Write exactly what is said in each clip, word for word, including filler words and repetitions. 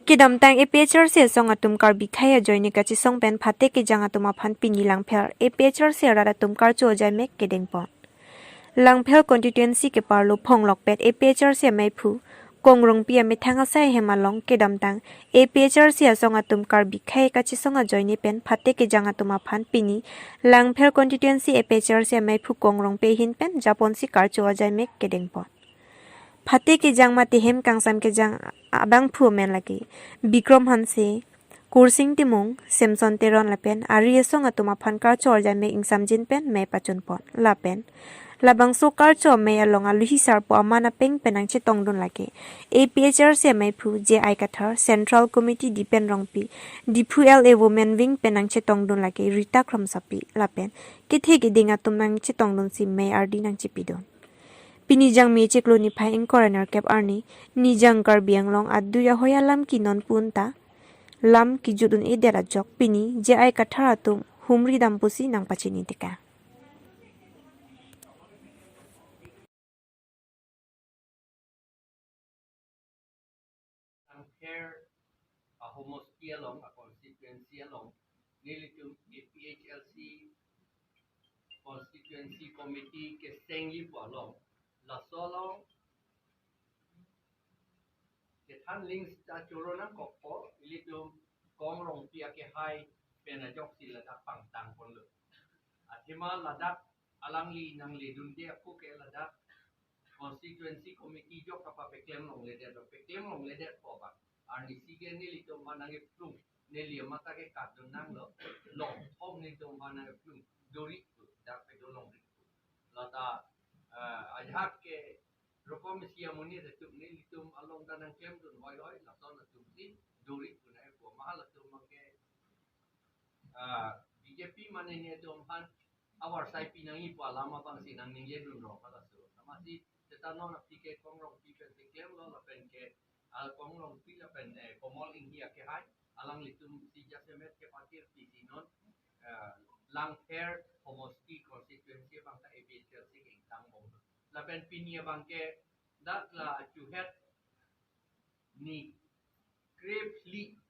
Kedamtang A P H L C asong atum Karbi khei ajoine kachesong pen phate kejang atum aphan pini Langpher A P H L C arat atum karcho ajai mek kedengpon. Langpher constituency keparlo Phonglokpet A P H L C ameiphu Kong Rongpi amethang asai ahem along kedamtang A P H L C asong atum Karbi khei kachesong ajoine pen phate kejang atum aphan pini Langpher constituency A P H L C ameiphu Kong Rongpi ahin pen japonsi karcho ajai mek kedengpon. Phate kejang mate hem kangsam kejang abangphu amen lake Bikrom Hanse, Kursing Timung, Samson Teron lapen ari asong atum aphan karcho ajai mek ingsamjin pen mei pachunpon. Lapen labangso karcho amei along aluhi sarpo aman apeng pen nangchetongdun lake A P H L C ameiphu J I Kathar, Central Committee Dipen Rongpi, Diphu L A Women Wing pen nangchetongdun lake Rita Khromsapi lapen kethe keding atum nangchetongdunsi mei ardi nangchepidun. Pini Jangmi chiklo niphai ingkoi ra nerkep arni, Nijang Karbi Anglong adui ahoi alam kinon pu-un ta lam kijut un-edet ajok pini J I Kathar atum humri dam pusi nangpachini teka. Langpher ahomosti along, a constituency along, nelitum A P H L C constituency committee kesengji pu along, laso along kethan ling ta choro nangkokpo, ilitum Kong Rongpi akehai pen ajoksi ladak pangtangponlo. Athema ladak alangli nangledunde ako ke ladak constituency committee jok apa peklem longledet, peklem longledetpo abang. Arnisi ke nelitum aphan nangkeplung, neli amat ta ke katdun nanglo, longthom nelitum aphan nangkeplung, dorik pu, dak pedo longrik pu. Lata, eh, ajahak ke rokom isi amonit atum nelitum along ta nangklemdun hoihoi, lason atumsi dorik pu nai pu, mahal atum abang ke, ah, B J P mane netum aphan avarsai pi nangji pu alam abangsi nangningjedun rong halaso. Amatsi seta non aphi ke Kong Rongpi pen klemlo lapen ke, ah, Kong Rongpi lapen, eh, Komol Enghi akehai, alanglitumsi jasemet kepatir pisi non, eh, Langpher homosti constituency abang ta A P H L C ke ingtangbomlo. Lapen pini abang ke dak la chuhet ni krepli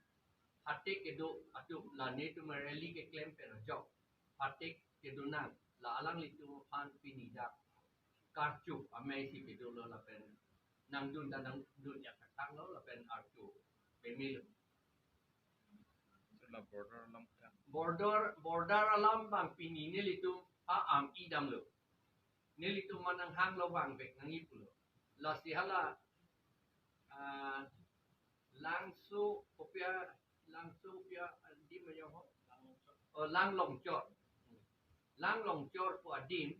phate kedo atum la netum rally keklem pen ajok phate kedo nang, la alanglitum aphan pini dak karcho ameisi pedolo lapen nangdun ta nangdun ya kathang lo lapen archo pemelo. La border alam ka. Border, border alam abang pini nelitum ha am idamlo. Nelitum aphan nanghanglo vangvek nangji pulo. Lasi hala, ah, Langso kopi a, Langso kopi a adim ajo ho? Oh, Langlongchor. Langlongchor pu adim,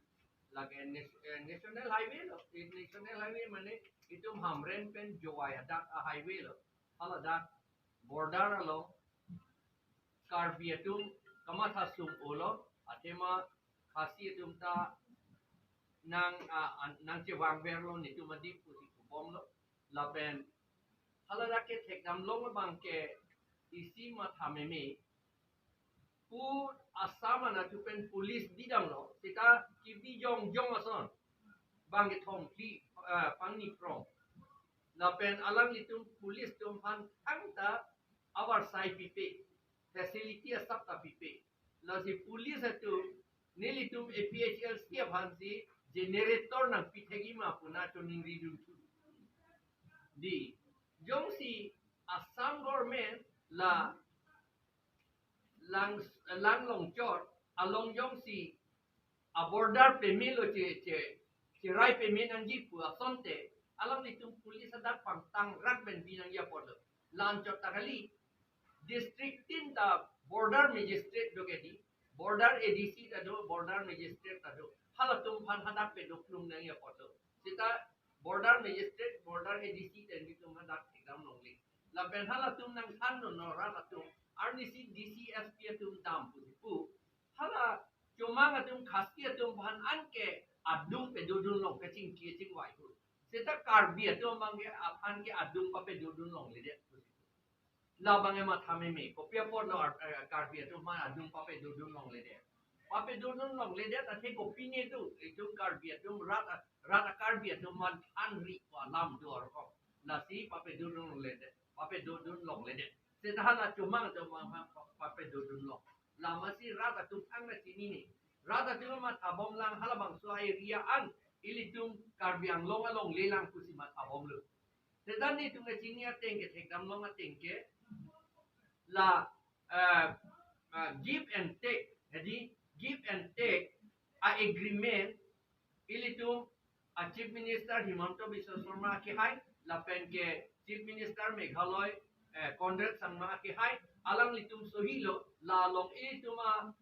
lake nas-, eh, national highway lo. Eh, national highway mane itum Hamren pen Jowai adak a highway lo. Haladak border along Karbi atum kamatha sum olo, athema Khasi atum ta nang, ah, an-, nangchevangverlo netum adim pusi kubomlo. Lapen haladak ke thekdamlong abang ke isi matha meme pu Assam anatthu pen police bidamlo, seta kebi jongjong ason bang kethom phli, ah, pangni prong. Lapen alanglitum police atum aphan thangta avarsai pipe, facility asap ta pipe. Lasi police atum nelitum A P H L C aphansi generator nangpi thekji ma pu nangchoningridun thu. Di, jongsi Assam government la Lang, Langlongchor along jongsi a border pemelo che, che, cherai peme nangji pu asonte, alanglitum police adak pangtang rak pen bi nangji apotlo. La anchot ta kali, district tin ta border magistrate do ke di, border A D C ta do, border magistrate ta do. Halatum aphan hadak pedoplung nangji apotlo. Seta border magistrate, border A D C ta nelitum hadak thekdam longle. Lapen halatum nangthandunlo rat atum, arnisi D C S P atum dam pusi pu. Hala Chomang atum Khasi atum aphan anke adung pedodun long, kachingki chingvai pu. Seta Karbi atum abang ke aphan ke adung papedodun longledet. Labang ematha meme, kopi apotlo ar-, eh, Karbi atum aphan adung papedodun longledet. Papedodun longledet athe kopine do, itum Karbi atum rat, rat a Karbi atum aphan thanri pu alam do arko. Lasi papedodun longledet. Pape dodun longledet. Seta hala chomang chomang ha pape dodun long. Lama si rat atum ang na chinine. Rat atum matha bomlang halabangso a-area an ilitum Karbi Anglong along lelang pusi matha bomlo. Seta netum kachini ateng ke thekdam long ateng ke la, eh, eh, give and take. Jadi give and take a-agreement ilitum a-Chief Minister Himanta Biswa Sarma akehai lapen ke Chief Minister Meghalaya, eh, Conrad Sangma akehai, alanglitum sohilo, la along ilitum a,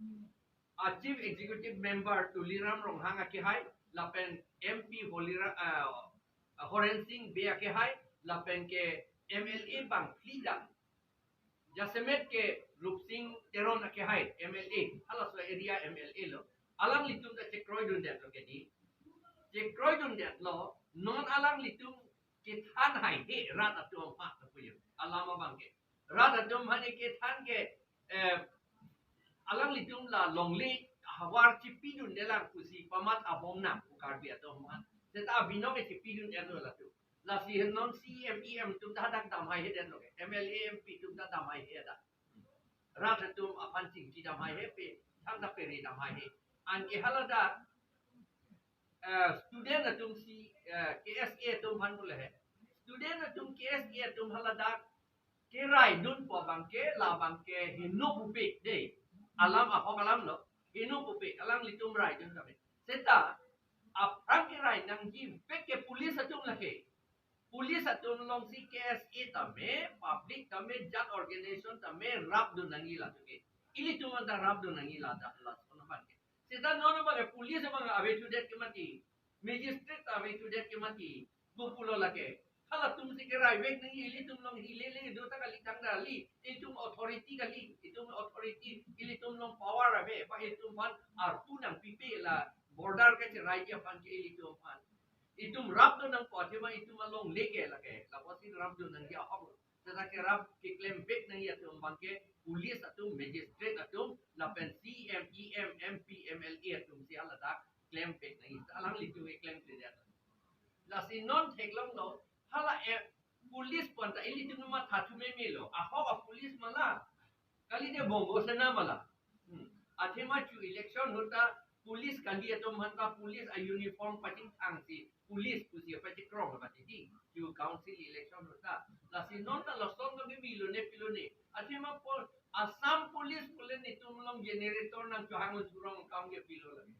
a-Chief Executive Member Tuliram Ronghang akehai lapen M P Holira, eh, Horen Sing Bey akehai lapen ke M L A bangphli dam. Jasemet ke Rupsing Teron akehai M L A, halaso area M L A lo. Alanglitum ta chekroidundetlo kedi. Chekroidundetlo, non alanglitum kethan haihe rat atum aphan ta puyo. Alam abang ke. Rat atum aphan kethan ke, eh, alanglitum la longle havar chipidundelang pusi pamatha bomnang pu Karbi atum aphan. Seta abinong ke chipidundetlo latum. Lasi non C E M, E M atum ta hadak dam haihedetlo ke. M L A, M P atum ta dam haihedet. Rat atum aphan chingki dam haihe pe, thangta peri dam haihe. Anke haladak, eh, student atum si, eh, K S A atum aphan pulo he. Student atum K S A atum haladak keraidunpo abang ke, labang ke heno pupe de. Alam ahok alam lo, heno pupe, alanglitum raidun tame. Seta, aphrang kerai nangji pek ke police atum lake. Police atum along si K S A tame, public tame, jat organization tame, rapdun nangji latum ke. Ilitum anta rapdun nangji ladak, lason abang ke. Seta non abang ke police abang avechudet ke mati. Magistrate avechudet ke mati. Pu pulo lake. Halatum si keraivek nangji, ilitum along hilele do ta kali tangdali. Itum authority kali. Itum authority, ilitum along power ave. Pa itum aphan arpu nangpipe la border kacheraiji aphan ke ilitum aphan. Itum rapdun nangpo athema itum along leke lake. Lapusi rapdun nangji ahok. Seta kerap keklem vek nangji atum abang ke police atum, magistrate atum, lapen C E M, E M, M P, M L A atum si haladak klem vek nangji. Alanglitum keklem vek atum. Lasi non theklonglo, hala, eh, police pu anta ilitum matha thu memelo. Ahok a-police ma la. Kali de Bongo Sena ma la. Hmm. Athema chu election ahut ta police kali atum aphan ta police a-uniform pachingthang si police pusi pachikrong mati di. Chu council election ahut ta. Lasi non ta lason lo ke bilo ne pilo ne. Athema pol Assam Police pule netum along generator nangchohang thurong akam ke pilo lake.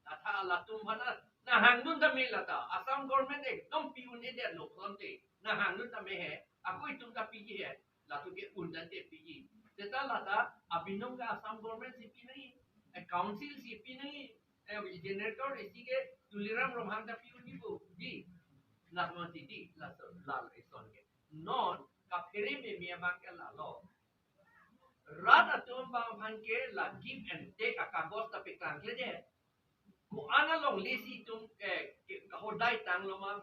Athe latum aphan nahangdun tame lata. Assam government ekdom pi-un-edetlo sonte. Nahangdun tame he. Ako itum ta piji he. Latum ke un tangte piji. Seta lata abinong ke Assam government si pi nangji. Eh, council si pi nangji. Eh, generator isi ke Tuliram Ronghang ta pi-unji pu. Di. Lason ti di. Lason, lal ison ke. Non kaphere meme abang ke lalo. Rat atum abang aphan ke la give and take akagos ta peklangkledet. Ko-an alongle si itum, eh, ke, kahodai tanglo ma,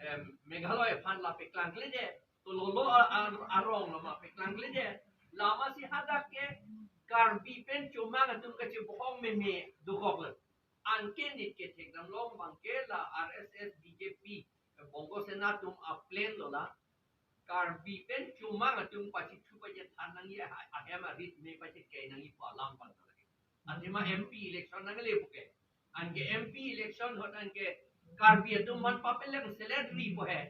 em, Meghalaya aphan la peklangkledet. Tololo a-, a-, arong lo ma peklangkledet. Lama si hadak ke Karbi pen chomang atum kachebohong meme dokoklo. Anke nit kethekdam long abang ke la R S S, B J P, Bongo Sena atum a-plan lo la. Karbi pen chomang atum pachithu pachethan nangji a-, ahem arit me pachekei nangji pu alam abang ta lake. Athema M P election nangle puke. Anke M P election ahut anke Karbi atum aphan papeleng salary po he.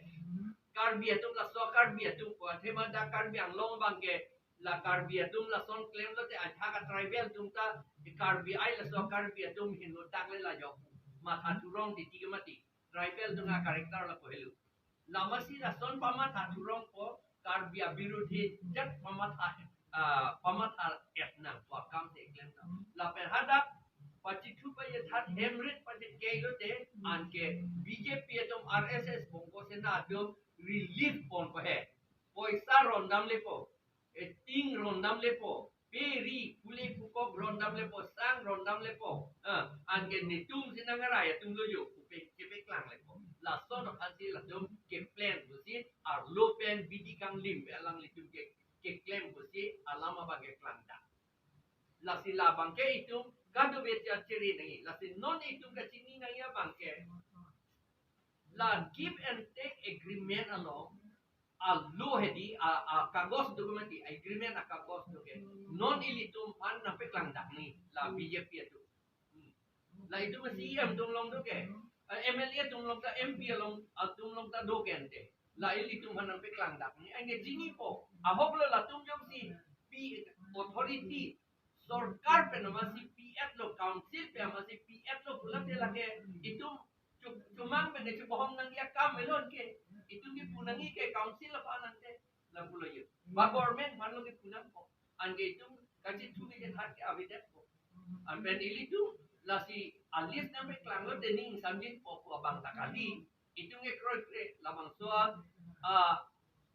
Karbi atum laso Karbi atum po. Athema dak Karbi Anglong abang ke la Karbi atum lason klemlote ajahak a-tribal atum ta Karbi ai laso Karbi atum hingno dakle la jok. Matha thurong titi ke mati. Tribal atum a-character lapu helo. Lama si lason pamatha thurongpo, Karbi abirudhi jat pamatha, ah, pamatha-et nang pu akam si klem nang. Lapen hadak pachithu pachethan hem rit pachekeilote anke B J P atum, R S S, Bongo Sena atum relief ponpo he. Poisa rondamlepo. Eting rondamlepo, peri, pule pukok rondamlepo, sang rondamlepo. Ah, anke netum si nangarai atum lo jo, pupe, chepeklanglepo. Lason aphan si latum keplan pusi, arlo pen bidi kanglim, alanglitum ke, keklem pusi, alam abang keklangdak. Lasi labang ke itum, kadokave ta chere nangji. Lasi non itum kachini nangji abang ke. La give and take agreement along, a law hedi, a, a kagos document di, agreement a kagos do ke. Non ilitum aphan nangpeklang dak ni, la B J P atum. Hmm. La itum C E M atum along do ke. Eh, M L A atum along ta, M P along, atum along ta do ke ante. La ilitum aphan nangpeklang dak ni. Anke chinipo. Ahok lo latum jongsi pi authority sorkar pen amatsi pi-et lo, council pen amatsi pi-et lo pulote lake itum chu-, chomang pen ke chobohong nangji akam avelo ke. Itum kipu nangji ke council aphan ante, lapulo yo. Ba government aphan lo kipu nangpo. Anke itum kachethu kachethat ke avedetpo. Anpen ilitum lasi a list nangpeklang lote ning samjinpo pu abang ta kali. Itum kekroikre labangso a, ah,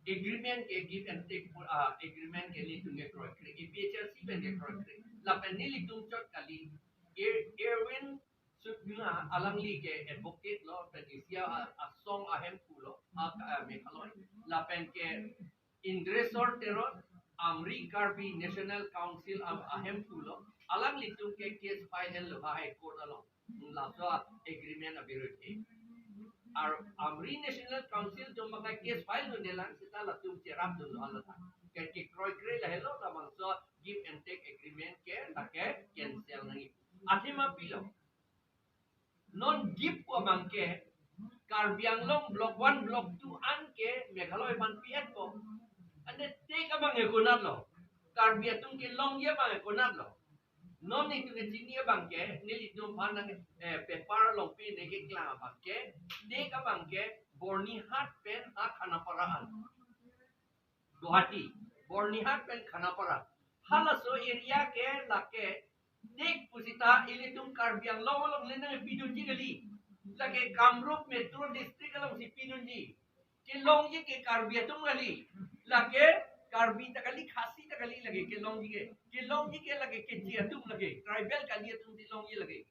agreement ke give and take pu, ah, agreement ke ilitum kekroikre. A P H L C pen kekroikre. Lapen nelitum chot kali. Er-, Erwin Sukma alangli ke advocate lo, pen isi a, asong ahemphu lo, a, a, Meghalaya. Lapen ke Indreswar Teron, Amri Karbi National Council a, ahemphu lo, alanglitum ke case file lo High Court along. Laso agreement abirudh ke. Ar Amri National Council atum bang case file dunde lang seta latum cherapdunlo alata. Ke kekroikre lahelo labangso give and take agreement ke lake cancel nangji. Athema pilo. Non give pu abang ke Karbi Anglong Block one, Block two an ke Meghalaya aphan pi-etpo. Ante take abang ke konat lo. Karbi atum kelongji abang ke konat lo. Non itum kechini abang ke, nelitum aphan nang, eh, paper along pi nangkeklang abang ke, take abang ke Byrnihat pen ha Khanapara an. Guwahati, Byrnihat pen Khanapara. Halaso area ke lake take pusita ilitum Karbi Anglong alongle nangpidunji kali. Lake Kamrup Metro District alongsi pidunji. Kelongji ke Karbi atum kali. Lake Karbi ta kali, Khasi ta kali lake kelongji ke. Kelongji ke lake Keche atum lake. Tribal kali atum si longji lake.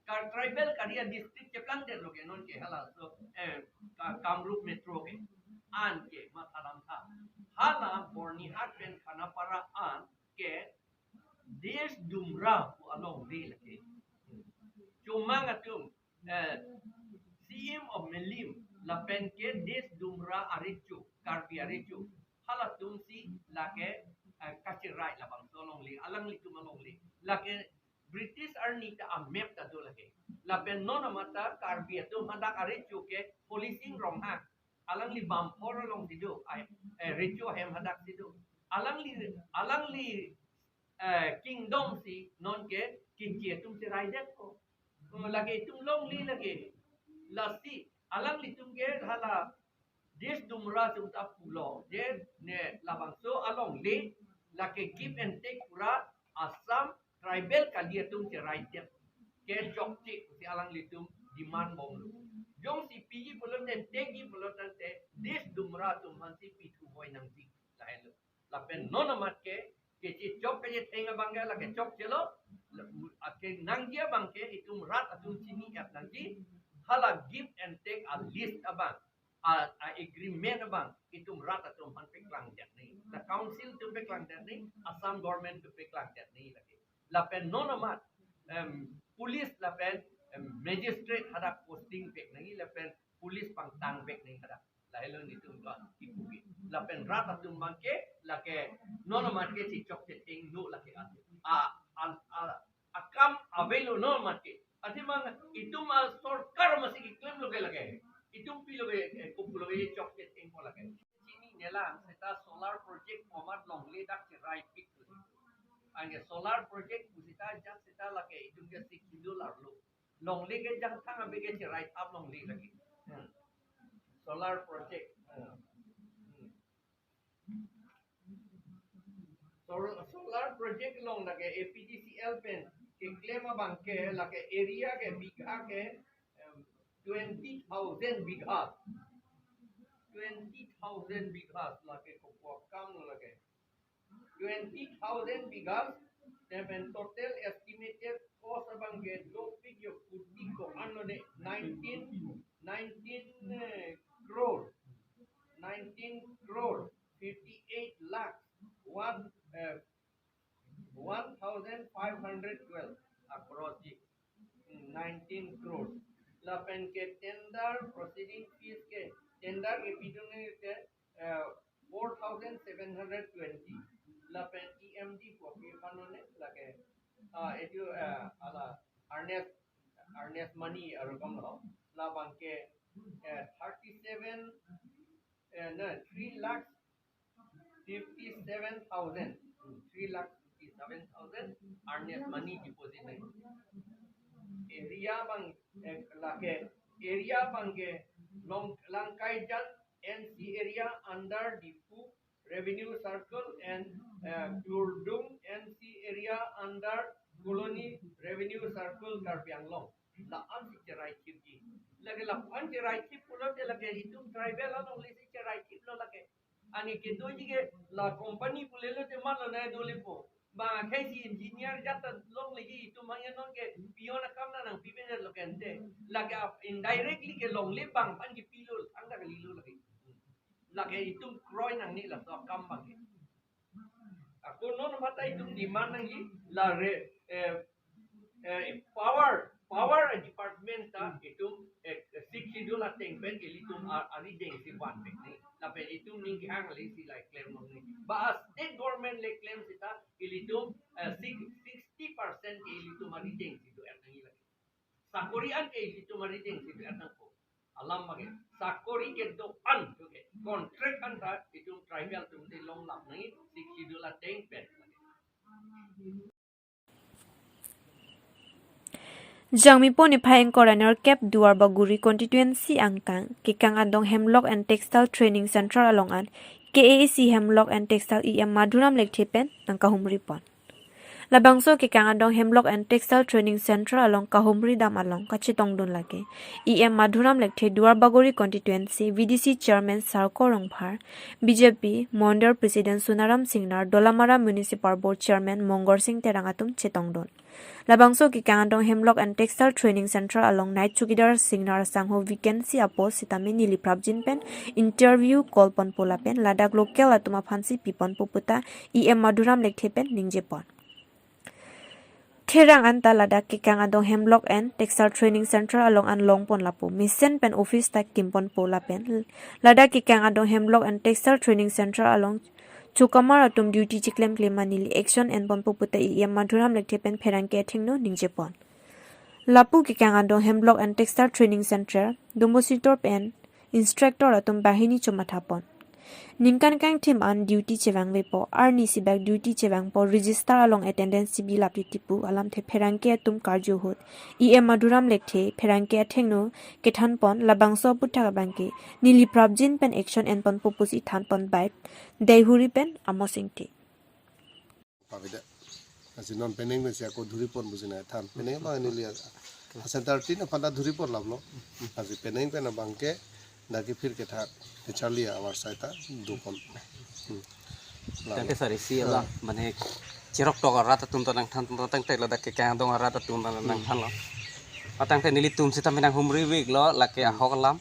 Kar tribal kali a-district cheplangdet lo ke non ke halaso, eh, Ka-, Kamrup Metro ke. An ke matha damtha. Hala Byrnihat pen Khanapara an ke Desh Dumra pu alongle lake. Chomang atum, eh, C M of Milim lapen ke Desh Dumra arecho, Karbi arecho. Halatum si lake, eh, kacherai labangso alongle, alanglitum alongle. Lake British arni ta a-map ta do lake. Lapen non amat ta Karbi atum hadak arecho ke Holising Ronghang. Alangli Bamphor alongsi do, ai, eh, recho ahem hadak si do. Alangli, alangli, eh, kingdom si non ke Keche atum cheraidetpo. Oh, lake itum longle lake. Lasi, alanglitum ke hala Desh Dumra atum ta pulo, je ne labangso alongle, lake give and take pura Assam tribal kali atum cheraidetpo. Ke chokche pusi alanglitum demand bomlo. Jongsi piji pulote, tekji pulo tangte, Desh Dumra atum aphansi pithu voi nangji. Lahelo. Lapen non amat ke, kechechok kechetheng abang ke lake chokchelo, la-, ake nangji abang ke itum rat atum chini-et nangji, hala give and take a-list abang, a, a-agreement abang, itum rat atum aphan peklangdet nangji. La council atum peklangdet nangji, Assam government atum peklangdet nangji lake. Lapen non amat, em, police lapen, em, magistrate hadak posting pek nangji, lapen police pangtang pek nangji hadak. Lahelo nelitum ka kipu ke. Lapen rat atum abang ke, lake non amat ke chechok chethengno lake ate. A, a, a, akam avelo non amat ke. Athema itum asorkar amatsi keklemlo ke lake. Itum pilo ke, eh, kopulo ke chechok chethengpo lake. Chini nelang seta solar project pu amat longle dak cheraipik tu. Anke solar project pusita ajat seta lake itum ke sikhindo larlo. Longle ke jangthang abe ke cherai thap longle lake. Hmm. Solar project. Hmm. Hmm. Sol-, solar project along lake A P D C L pen keklem abang ke lake area ke bigha ke, em, twenty thousand bigha. Twenty thousand bigha lake kopo akam lo lake. Twenty thousand bighas, lapen total estimated cost abang ke dopik yo kuti ko-an lo de, nineteen, nineteen, eh, crore, nineteen crore fifty-eight lakhs, one, eh, one thousand five hundred twelve across the nineteen crores. Lapen ke tender proceeding fees ke, tender ke bidung ke, uh, four thousand seven hundred twenty. Lapen E M D kopi aphan lone lake, uh, edu, uh, ala earnest, earnest money arokom lo. Labang ke, uh, thirty-seven, uh, no, three lakh fifty-seven thousand, three lakh fifty-seven thousand earnest money deposit nai. Area abang, eh, lake, area abang ke Long, Langkaijan N C area under Diphu Revenue Circle and, eh, Kyurdung N C area under Colony Revenue Circle, Karbi Anglong. La-an si cherai chipji. Lake la-an cherai chip pulote lake itum tribal alongle si cherai chiplo lake. Ani kedoji ke la company pulelo te malo na dolipo. Bang akhei si engineer jat ta longle ji, itum mangya non ke peon akam na nangpipe lo kente. Lake ap-, indirectly ke longle bang aphan kipilo, angda kalilo lake. Lake itum kroi nangne laso akam abang ke. Ako non mata itum demand nangji la re, eh, eh, power, power department ta itum, eh, Sixth Schedule ateng pen ilitum a-, arideng si vanvek nai. Lapen itum ning kehang le si la klem nangji. Ba state government le klem seta ilitum, eh, six-, sixty percent ke ilitum arideng si do-er nangji lake. Sakori an ke ilitum arideng si do-er nangpo. Alam abang ke sakori kedo-an ke contract anta itum tribal atum te longlap nangji, Sixth Schedule ateng pen. Jangmipo niphai ingkoi ra nerkep Duarbagori constituency angkang Kekang Adong Hemlock and Textile Training Centre along an K A A C Hemlock and Textile E M Madhuram Lekthe pen nangkahumri pon. Labangso Kekang Adong Hemlock and Textile Training Centre along kahumri dam along kachetongdun lake E M Madhuram Lekthe, Duarbagori constituency V D C chairman Sarko Rongphar, B J P Mondol president Sonaram Singnar, Dolamara Municipal Board chairman Mongorsing Terang atum chetongdun. Labangso Kekang Adong Hemlock and Textile Training Centre along night chowkidar Singnar asangho vacancy apost sitame neli prapjin pen interview call ponpo lapen ladak local atum aphansi piponpo puta E M Madhuram Lekthe pen ningje pon. Therang anta ladak Kekang Adong Hemlock and Textile Training Centre along an longpon lapu mesen pen office ta kimponpo lapen ladak Kekang Adong Hemlock and Textile Training Centre along chukamar atum duty chiklemklem ma neli action enponpo puta E M Madhuram Lekthe pen pherangke athengno ningje pon. Lapu Kekang Adong Hemlock and Textile Training Centre, Dombositor pen instructor atum banghini chomatha pon. Ningkan kangthim an duty chevangvepo, arni sibak duty chevangpo, register along attendance chibilap titi pu alamthe pherangke atum karju ahut E M Madhuram Lekthe pherangke athengno kethan pon, labangso aputhak abang ke neli prapjin pen action enponpo pusi thanpon bai Deihori pen Amos Ingti. Pavida. Lasi non penang pensi ako dhuri pon pusi nangthan. Penang abang neli a, a center tin aphan ta dhuri pon laplo. Lasi penang pen abang ke dak kephir kethak kecharli awar sai ta do pon. Hmm. Tangte sari si alam, mane cherok tok arat atum ta nangthan, tangte ladak Kekang Adong arat atum ta nangthanlo. Atangte nelitum sitame nanghumri veklo, lake ahok alam.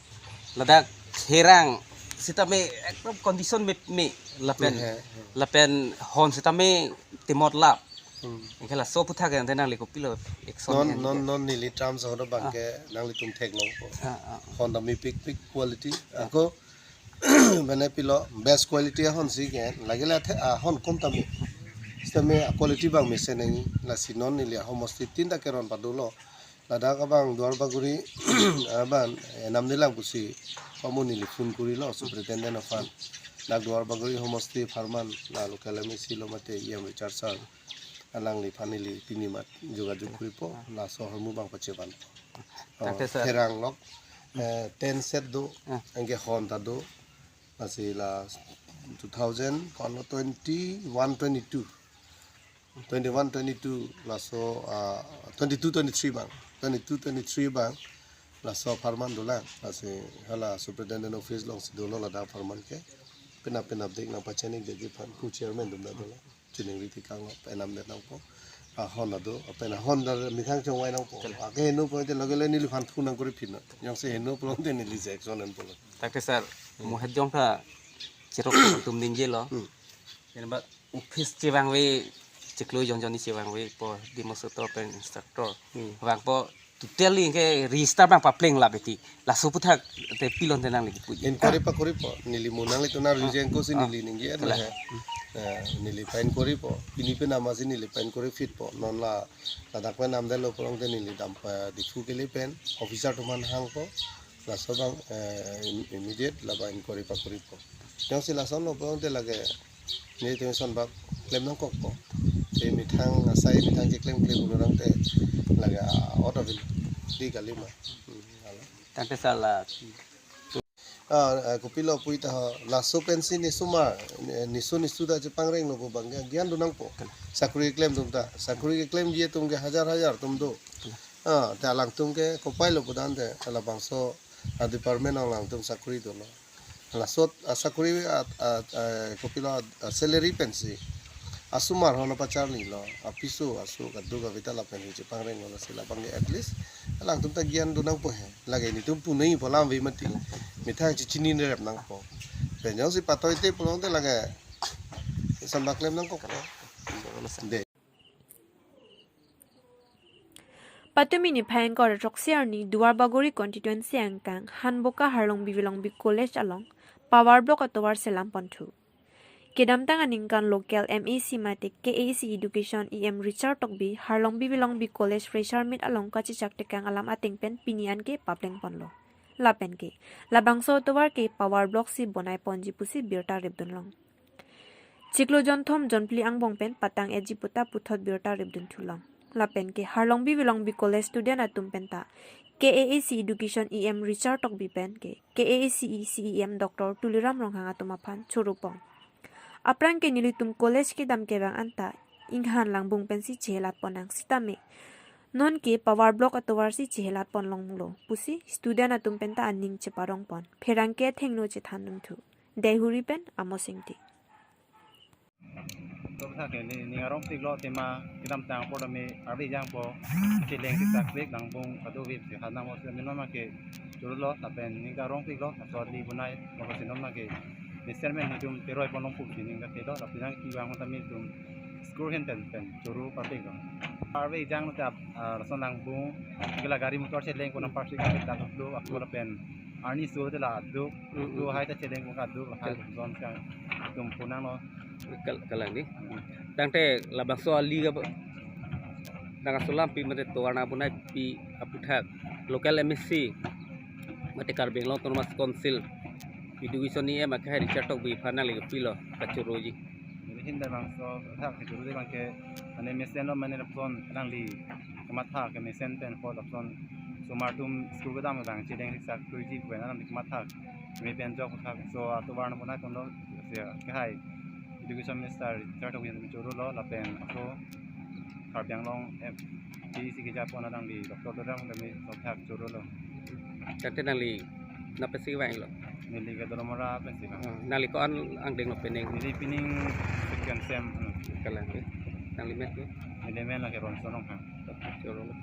Ladak Therang sitame ekdom condition me, me lapen, he, he, lapen hon sitame timot lap. Hmm. Anke laso aputhak ante nangli kopilo action non, en non, ke? Non neli term so do abang ke nanglitum theklongpo. Ah, ah. Hon ta mepikpik quality. Ah. Ako mane pilo best quality ahon si ke lagile athe ahon kom tame. Sitame quality abang mesen nangji, lasi non neli ahomosti tin ta keron padolo. Ladak abang Duarbagori abang enam dilang pusi pamu neli phone korilo superintendent aphan. Dak Duarbagori homosti apharman la local M A C lo mate E M Richardson, alangliphan neli pini mat jogajog koripo, laso ahormu abang pachevan. Oh, tangte sir. Therang lok, eh, ten set do, ah, anke hon ta do, lasi la two thousand, kono twenty-one, twenty-two. Twenty-one, twenty-two, laso, ah, twenty-two, twenty-three abang. Twenty-two, twenty-three abang, laso apharman dolang. Lasi hala superintendent office alongsi dolo ladak apharman ke. Penap penap dik nangpachini degi aphan ko chairman atum ta dolo. Chiningri tekang lo, penam det nangpo. Ahon ta do, pen ahon ta methang chongvai nangpo. Chale. Ake heno po te logele neliphan thu nangkori phin. Jongsi heno pulote neli action enpo lo. Tangte sir, hmm, mo het jong ta cherok atum ningjelo. Hmm. Yan ba office chevangve, chiklo jon jon ni chevangvepo, demonstrator pen instructor. Hmm. Vangpo Totally ke register abang papleng lap eti. Laso aputhak te pilo te nangli kipu. Inquiry pakoripo, neli mo nanglitum arju jengko si, ah, neli ningje, kalang, he. Eh, neli pa-inquirypo. Pini pen amatsi neli pa-inquiry fitpo. Non la ladak pen namdetlo pulote neli dampa Diphu kele pen officer atum aphan hangpo. Laso abang, eh, im-, immediate labang inquiry pakoripo. Jongsi lason lo pulote lake nelitum ason bak klem nangkokpo. Te methang asai methang keklem klem pulo tangte lake, ah, out of it. Di kali ma. Hmm, halo. Tangte sala. Ah, ah, kopilo puji ta ho, laso pensi ne osomar, ne, niso niso ta chepangrenglo pu abang ke gyan do nangpo. Sakori keklem atum ta, sakori keklemji atum ke hajar hajar atum do. Ah, te alangtum ke kopai lo pu tangte, labangso a-department alangtum sakori dolo. Laso asakori a, a, a, kopilo a, a-salary pensi asomar hona pacharlilo, apiso aso kaduk kave ta lapen chepangrenglo, lasi labang ke at least alangtum ta gyan do nangpo he. Lake nelitum punoi pu alam ave mati. Methang chechini rep nangpo. Pen jongsi patoi te pulote lake ason bak klem nangkokpo. De. Patumi niphai ingkoi ra throksi arni Duarbagori constituency angkang Hanboka Harlongbi Velongbi College along power block atovar selam ponthu. Kedamtang aningkan local M A C mate K A A C Education E M Richard Tokbi Harlongbi Velongbi College fresher meet along kachechak tekang alam ateng pen pini an ke papleng ponlo. Lapen ke labangso atovar ke power block si bonai ponji pusi birta ripdun long. Chiklo jonthom jonphli angbong pen patang-etji pu ta puthot birta ripdun thu long. Lapen ke Harlongbi Velongbi College student atum pen ta K A A C Education E M Richard Tokbi pen ke K A A C E C E M Doctor Tuliram Ronghang atum aphan choro pon. Aphrang ke nelitum college kedam kevang anta inghan langbung pensi chehelat pon nang sitame non ke power block atovar si chehelat pon longlo pusi student atum pen ta aning cheparong pon. Pherangke athengno chethan dun thu. Deihori pen Amos Ingti. To sa ke ni, ning arong piklo tema kedamtang apor tame arve jangpo, cheleng kita klik langbung kadokave si hanang mo si non ma ke chorolo lapen ning arong piklo, laso ali bonai, laso si non ma ke ni chairman nelitum teroi pon long pusi ning kate lo, lapen jang kevang tame nelitum school ahin pen pen choro parpiklo. Arve jang ta, ah, laso langbung ke la gari motor cheleng ko nang parsi klik ta lo, ako lapen arni sur te la duk, hmm, duk hmm, hai ta cheleng ko kaduk, hai, kal- zon kang tum punang lo. Kal-, kalang di. Tangte labangso ali ke nang asolam pi mate tovar nang bonai pi aputhak local M A C mate Karbi Anglong Autonomous Council Education E M akhai Richard Tokbi aphan nangli kopilo kachoroji. Neli ahin labangso athak kachoro abang ke mane mesen lo mane lapuson nangli kamatha ke mesen pen po lapuson osomar atum school kedam abang cheleng riksak turji pen nangli kamatha me pen jok thak so atovar nang bonai ponlo si akhai Education Minister Richard Tokbi chorolo lapen ako Karbi Anglong M P C keja pon nangli Doctor Tuliram kami so athak chorolo. Tangte nangli nang pensi vanglo? Neli ke Dolamara pensi vang. Oh, nangli ko-an angdeng lo pening? Neli pining second sem, hmm. Kalang ke. Nangli men ke? Neli men lake Ronson Ronghang. Chorolo.